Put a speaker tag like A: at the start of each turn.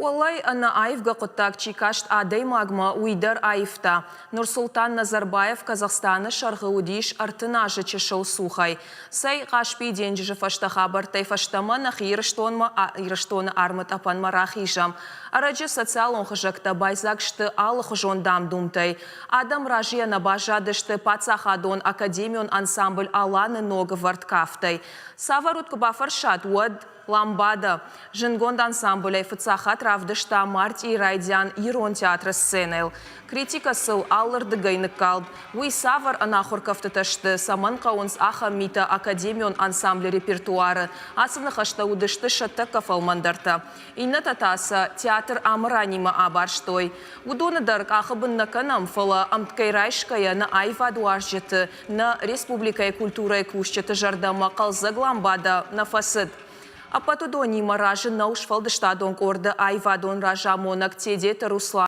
A: Уӕллӕй, ӕнӕаивгӕ хъуыддаг чи каст адӕймагмӕ, уый дӕр аивта. Нурсултан Назарбаев Казахстаны сӕргъы уыдис 30 азы чысыл цухӕй. Цӕй, Хъаспийы денджызы фӕстӕ хабӕрттӕй фӕстӕмӕ нӕхи Ирыстонмӕ Ирыстоны армытъӕпӕнмӕ рахизӕм. Ӕрӕджы социалон хызӕгтӕ байдзаг сты алыхуызон дам-думтӕй. Адӕм разыйӕ нӕ баззадысты паддзахадон академион ансамбль Алан-ы ногӕвӕрд кафтӕй. Цавӕр уыд куы бафӕрсат, уӕд Ламбада. Зындгонд ансамблӕй фыццаг хатт равдыста мартъийы райдиан Ирон театры сценӕйыл. Критикӕ сыл алырдыгӕй ныккалд. Уый цавӕр ӕнахуыр кӕфтытӕ сты, цӕмӕн хъӕуынц ахӕм митӕ академион ансамблы репертуары? Ацы ныхӕстӕ уыдысты сӕ тӕккӕ фӕлмӕндӕртӕ. Иннӕтӕ та сӕ театр Амыранимӕ абарстой. Уыдоны дӕр къахы бын нӕ кӕнӕм, фӕлӕ ӕмткӕй райсгӕйӕ нӕ аивадуарзджыты, нӕ республикӕйы культурӕйы кусджыты зӕрдӕмӕ хъӕлдзӕг ламбадӕ нӕ фӕцыд. Ӕппӕт уыдонимӕ разы нӕу сфӕлдыстадон къорды аивадон разамонӕг Тедеты Руслан.